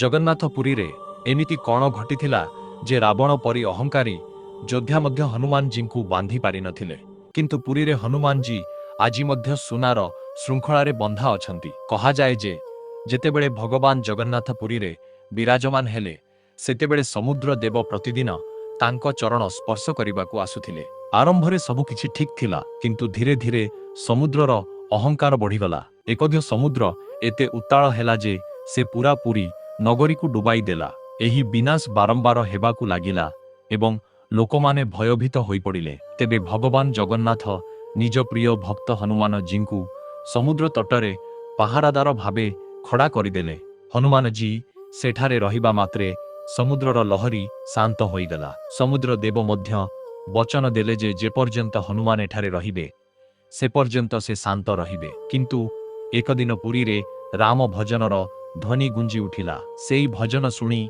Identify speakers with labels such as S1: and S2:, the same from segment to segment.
S1: ଜଗନ୍ନାଥ ପୁରୀରେ ଏମିତି କ'ଣ ଘଟିଥିଲା ଯେ ରାବଣ ପରି ଅହଙ୍କାରୀ ଯୋଦ୍ଧା ମଧ୍ୟ ହନୁମାନଜୀଙ୍କୁ ବାନ୍ଧି ପାରିନଥିଲେ। କିନ୍ତୁ ପୁରୀରେ ହନୁମାନଜୀ ଆଜି ମଧ୍ୟ ସୁନାର ଶୃଙ୍ଖଳାରେ ବନ୍ଧା ଅଛନ୍ତି। କହାଯାଏ ଯେ ଯେତେବେଳେ ଭଗବାନ ଜଗନ୍ନାଥ ପୁରୀରେ ବିରାଜମାନ ହେଲେ, ସେତେବେଳେ ସମୁଦ୍ର ଦେବ ପ୍ରତିଦିନ ତାଙ୍କ ଚରଣ ସ୍ପର୍ଶ କରିବାକୁ ଆସୁଥିଲେ। ଆରମ୍ଭରେ ସବୁକିଛି ଠିକ୍ ଥିଲା, କିନ୍ତୁ ଧୀରେ ଧୀରେ ସମୁଦ୍ରର ଅହଙ୍କାର ବଢିଗଲା। ଏକଦିନ ସମୁଦ୍ର ଏତେ ଉତ୍ତାଳ ହେଲା ଯେ ସେ ପୁରା ପୁରୀ ନଗରୀକୁ ଡୁବାଇ ଦେଲା। ଏହି ବିନାଶ ବାରମ୍ବାର ହେବାକୁ ଲାଗିଲା ଏବଂ ଲୋକମାନେ ଭୟଭୀତ ହୋଇପଡ଼ିଲେ। ତେବେ ଭଗବାନ ଜଗନ୍ନାଥ ନିଜ ପ୍ରିୟ ଭକ୍ତ ହନୁମାନ ଜୀଙ୍କୁ ସମୁଦ୍ର ତଟରେ ପାହାରାଦାର ଭାବେ ଖଡ଼ା କରିଦେଲେ। ହନୁମାନ ଜୀ ସେଠାରେ ରହିବା ମାତ୍ରେ ସମୁଦ୍ରର ଲହରୀ ଶାନ୍ତ ହୋଇଗଲା। ସମୁଦ୍ର ଦେବ ମଧ୍ୟ ବଚନ ଦେଲେ ଯେ ଯେପର୍ଯ୍ୟନ୍ତ ହନୁମାନ ଏଠାରେ ରହିବେ, ସେପର୍ଯ୍ୟନ୍ତ ସେ ଶାନ୍ତ ରହିବେ। କିନ୍ତୁ ଏକଦିନ ପୁରୀରେ ରାମ ଭଜନର ଧ୍ୱନି ଗୁଞ୍ଜି ଉଠିଲା। ସେଇ ଭଜନ ଶୁଣି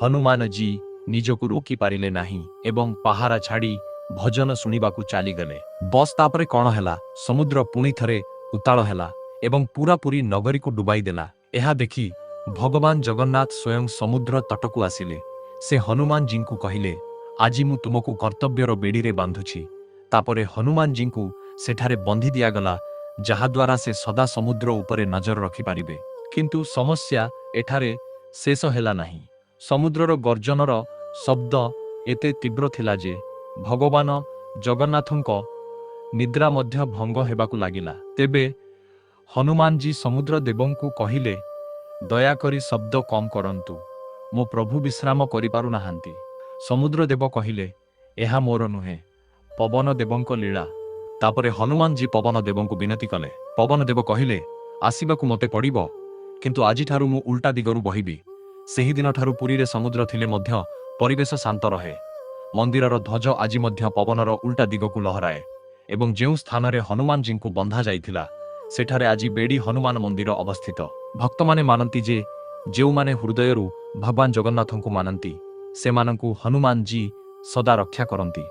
S1: ହନୁମାନ ଜୀ ନିଜକୁ ରୋକି ପାରିଲେ ନାହିଁ ଏବଂ ପାହାରା ଛାଡ଼ି ଭଜନ ଶୁଣିବାକୁ ଚାଲିଗଲେ। ବସ୍, ତାପରେ କ'ଣ ହେଲା? ସମୁଦ୍ର ପୁଣି ଥରେ ଉତ୍ତାଳ ହେଲା ଏବଂ ପୁରା ପୁରୀ ନଗରୀକୁ ଡୁବାଇ ଦେଲା। ଏହା ଦେଖି ଭଗବାନ ଜଗନ୍ନାଥ ସ୍ୱୟଂ ସମୁଦ୍ର ତଟକୁ ଆସିଲେ। ସେ ହନୁମାନଜୀଙ୍କୁ କହିଲେ, ଆଜି ମୁଁ ତୁମକୁ କର୍ତ୍ତବ୍ୟର ବେଡ଼ିରେ ବାନ୍ଧୁଛି। ତାପରେ ହନୁମାନଜୀଙ୍କୁ ସେଠାରେ ବନ୍ଧି ଦିଆଗଲା, ଯାହାଦ୍ୱାରା ସେ ସଦା ସମୁଦ୍ର ଉପରେ ନଜର ରଖିପାରିବେ। କିନ୍ତୁ ସମସ୍ୟା ଏଠାରେ ଶେଷ ହେଲା ନାହିଁ। ସମୁଦ୍ରର ଗର୍ଜନର ଶବ୍ଦ ଏତେ ତୀବ୍ର ଥିଲା ଯେ ଭଗବାନ ଜଗନ୍ନାଥଙ୍କ ନିଦ୍ରା ମଧ୍ୟ ଭଙ୍ଗ ହେବାକୁ ଲାଗିଲା। ତେବେ ହନୁମାନଜୀ ସମୁଦ୍ର ଦେବଙ୍କୁ କହିଲେ, ଦୟାକରି ଶବ୍ଦ କମ୍ କରନ୍ତୁ, ମୋ ପ୍ରଭୁ ବିଶ୍ରାମ କରିପାରୁନାହାନ୍ତି। ସମୁଦ୍ର ଦେବ କହିଲେ, ଏହା ମୋର ନୁହେଁ, ପବନ ଦେବଙ୍କ ଲୀଳା। ତାପରେ ହନୁମାନଜୀ ପବନ ଦେବଙ୍କୁ ବିନତି କଲେ। ପବନ ଦେବ କହିଲେ, ଆସିବାକୁ ମୋତେ ପଡ଼ିବ, କିନ୍ତୁ ଆଜିଠାରୁ ମୁଁ ଉଲ୍ଟା ଦିଗରୁ ବହିବି। ସେହିଦିନଠାରୁ ପୁରୀରେ ସମୁଦ୍ର ଥିଲେ ମଧ୍ୟ ପରିବେଶ ଶାନ୍ତ ରହେ। ମନ୍ଦିରର ଧ୍ୱଜ ଆଜି ମଧ୍ୟ ପବନର ଉଲ୍ଟା ଦିଗକୁ ଲହରାଏ ଏବଂ ଯେଉଁ ସ୍ଥାନରେ ହନୁମାନଜୀଙ୍କୁ ବନ୍ଧା ଯାଇଥିଲା, ସେଠାରେ ଆଜି ବେଡ଼ି ହନୁମାନ ମନ୍ଦିର ଅବସ୍ଥିତ। ଭକ୍ତମାନେ ମାନନ୍ତି ଯେ ଯେଉଁମାନେ ହୃଦୟରୁ ଭଗବାନ ଜଗନ୍ନାଥଙ୍କୁ ମାନନ୍ତି, ସେମାନଙ୍କୁ ହନୁମାନଜୀ ସଦା ରକ୍ଷା କରନ୍ତି।